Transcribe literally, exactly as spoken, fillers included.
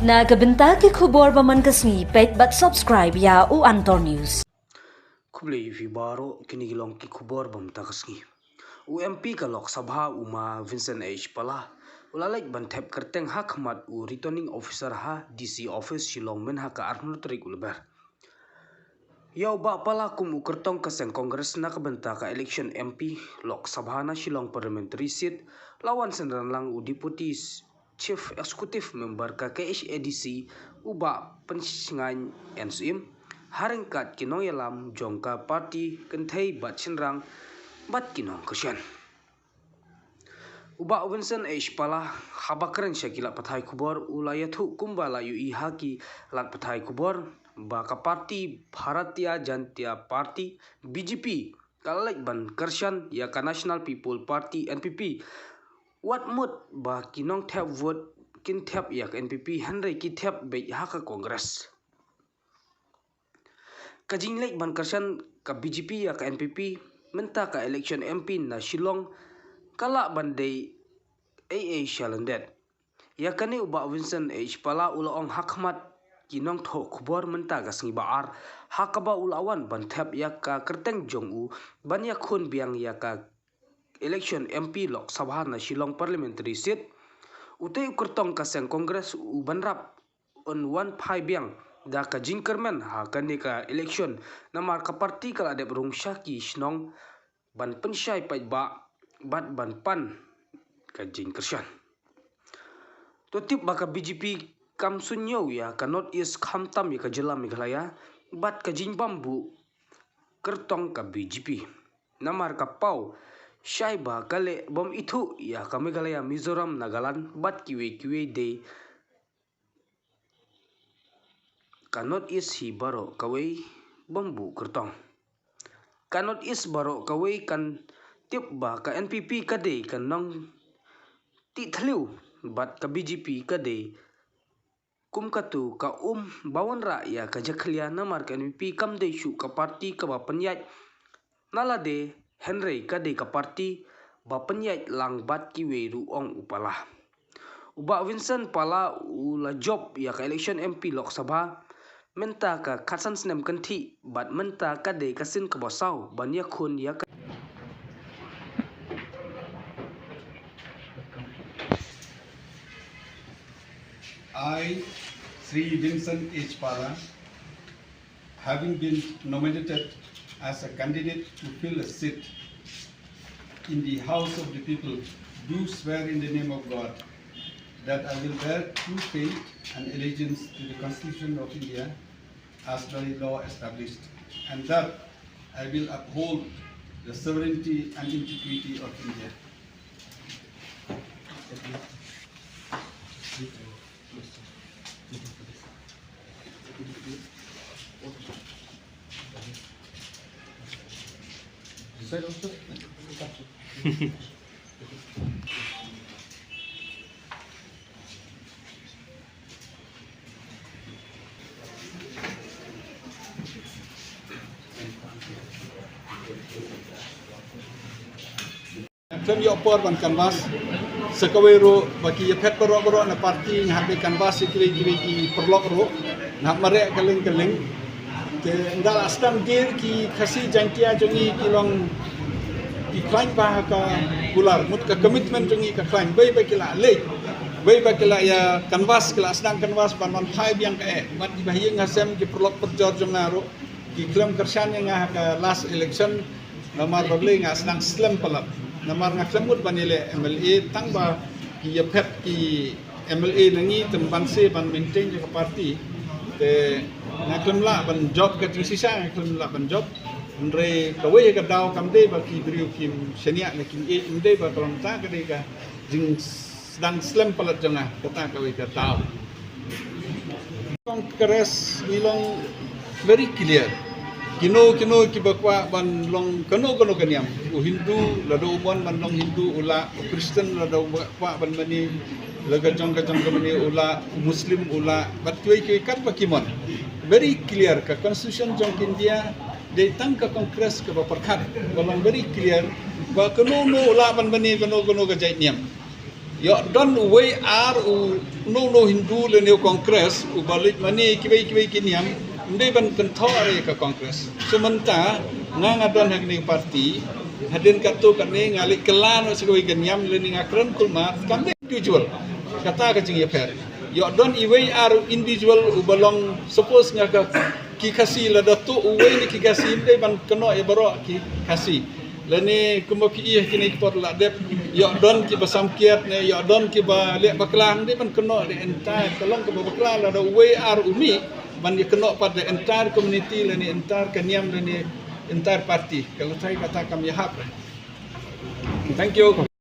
Na ka bynta ki khubor ba man ka sngi, peit bad subscribe ïa u Antor News. Khublei ïa phi baroh, kine ki long ki khubor ba mynta ka sngi. U M P ka Lok Sabha u ma Vincent H Pala u la leit ban thep kyrteng ha khmat u Returning Officer ha D C Office Shillong mynha ka arphew tarik u Lber. Ïa u Bah Pala kum u kyrtong ka seng Congress na ka bynta ka election M P Lok Sabha na Shillong Parliamentary Seat, la wan synran lang u Deputy Chief Executive Member ka K H A D C, u Bah Pynsngain N Syiem, ha ryngkat ki nongïalam jong ka party kynthei bad shynrang bad ki nongkyrshan. U Bah Vincent H Pala, haba kren sha ki lad pathai khubor, u la ïathuh kumba la ïohi ha ki lad pathai khubor ba ka party Bharatiya Janata Party, B J P, ka la leit ban kyrshan ïa ka National People Party, N P P. Wat mut ba ki nongthep vote kin thep ïa ka N P P, hynrei ki thep beit ha ka Congress. Ka jingleit ban kyrshan ka B J P ïa ka N P P mynta ka election M P na Shillong ka lah ban dei ei ei shalyndet. Ïa kane u Bah Vincent H Pala u la ong ha khmat ki nongthoh khubor mynta ka sngi Ba-ar, ha kaba u la wan ban thep ïa ka kyrteng jong u ban ïakhun biang ïa ka election M P Lok Sabha na Shillong Parliamentary Seat. Utei u kyrtong ka seng Congress u Banrap un wan phai biang da ka jingkyrmen ha kane ka election, namar ka party ka la dep rung sha ki shnong ban pynshai paidbah bad ban pan ka jingkyrshan. To tip ba ka B J P kam suiñiew ïa ka North East, khamtam ïa ka jylla Meghalaya bad ka jingbam buh kyrtong ka B J P. Namar ka paw shai ba ka leh bym ithuh ïa ka Meghalaya, Mizoram, Nagaland bad kiwei kiwei de. Ka North East hi baroh kawei bym buh kyrtong. Ka North East baroh kawei kan tip ba ka N P P ka dei ka nongtih thliew bad ka B J P ka dei kum katu ka um ba wanrah ïa ka jakhlia, namar ka N P P kam dei shuh ka party kaba pynïaid na lade, hynrei ka dei ka party ba pynïaid lang bad kiwei ruh, ong u Pala. U Bah Vincent Pala u la jop ïa ka election M P Lok Sabha mynta ka khatsan snem kynthih bad mynta ka dei ka sien kaba saw ban ïakhun ïa ka I, Sri Vincent H Pala, having been nominated as a candidate to fill a seat in the House of the People, do swear in the name of God that I will bear true faith and allegiance to the Constitution of India as by law established, and that I will uphold the sovereignty and integrity of India. Khlem ïoh por ban canvass, sa kawei ruh ba ki ïaphet baroh baroh na party nga hap dei canvass ïa kiwei kiwei ki paralok ruh, nga hap mareh kylleng kylleng. Te ynda la sdang dier, ki Khasi Jaintia jong ngi ki long ki khlaiñ bha ha ka kular, mut ka commitment jong ngi ka khlaiñ, wei ba ki la leit, wei ba ki la ïa canvass, ki la sdang canvass ban wan phai biang ka eh. Bad kiba ha ïing ha sem, ki paralok parajor jong nga ruh ki khlem kyrshan ïa nga ha ka last election. Namar balei nga sdang slem palat. Namar nga khlem mut ban ïaleh M L A tang ba ki ïaphet ki M L A na ngi tang ban seh ban maintain ïa ka party. Te nga khlem lah ban jop ka jingshisha, nga khlem lah ban jop. Hynrei kawei ka daw kam dei ba ki briew kim shaniah ne kim ïeit, ym dei ba ka long ta, ka dei ka jing sdang slem palat jong nga, kata kawei ka daw. Congress ngi long very clear. Kino kino kiba kwah ban long kano kano ka niam, u Hindu lada u mon ban long Hindu u lah, u Christian lada u kwah ban mane la ka jong ka jong ka mane u lah, u Muslim u lah, bad kiwei kiwei katba ki mon. Very clear, ka constitution jong ka India dei tang ka Congress kaba pyrkhat, ba long very clear ba kano kano u lah ban mane kano kano ka jait niam. Ïoh don uwei ar u no no Hindu lane u Congress uba leit mane kiwei kiwei ki niam, ym dei ban kynthoh re ka Congress. So mynta nga nga don ha kane ka party, hadien katto katne nga leit kylla noh sha kawei ka niam lane nga kren kulmar, kam dei individual. Kata ka jingïapher. Ïoh don iwei ar individual uba long, suppose nga ka ki Khasi, lada tuh uwei na ki Khasi, ym dei ban kynnoh ïa baroh ki Khasi. Lane kumba phi ïohi kine ki por la dep, ïoh don kiba samkiat ne ïoh don kiba leh bakla, ym dei ban kynnoh the entire, ka long kaba bakla lada uwei ar u mih, ban ïa kynnoh pat the entire community lane entire ka niam lane entire party. Ka lehse kata kam ïahap re. Thank you.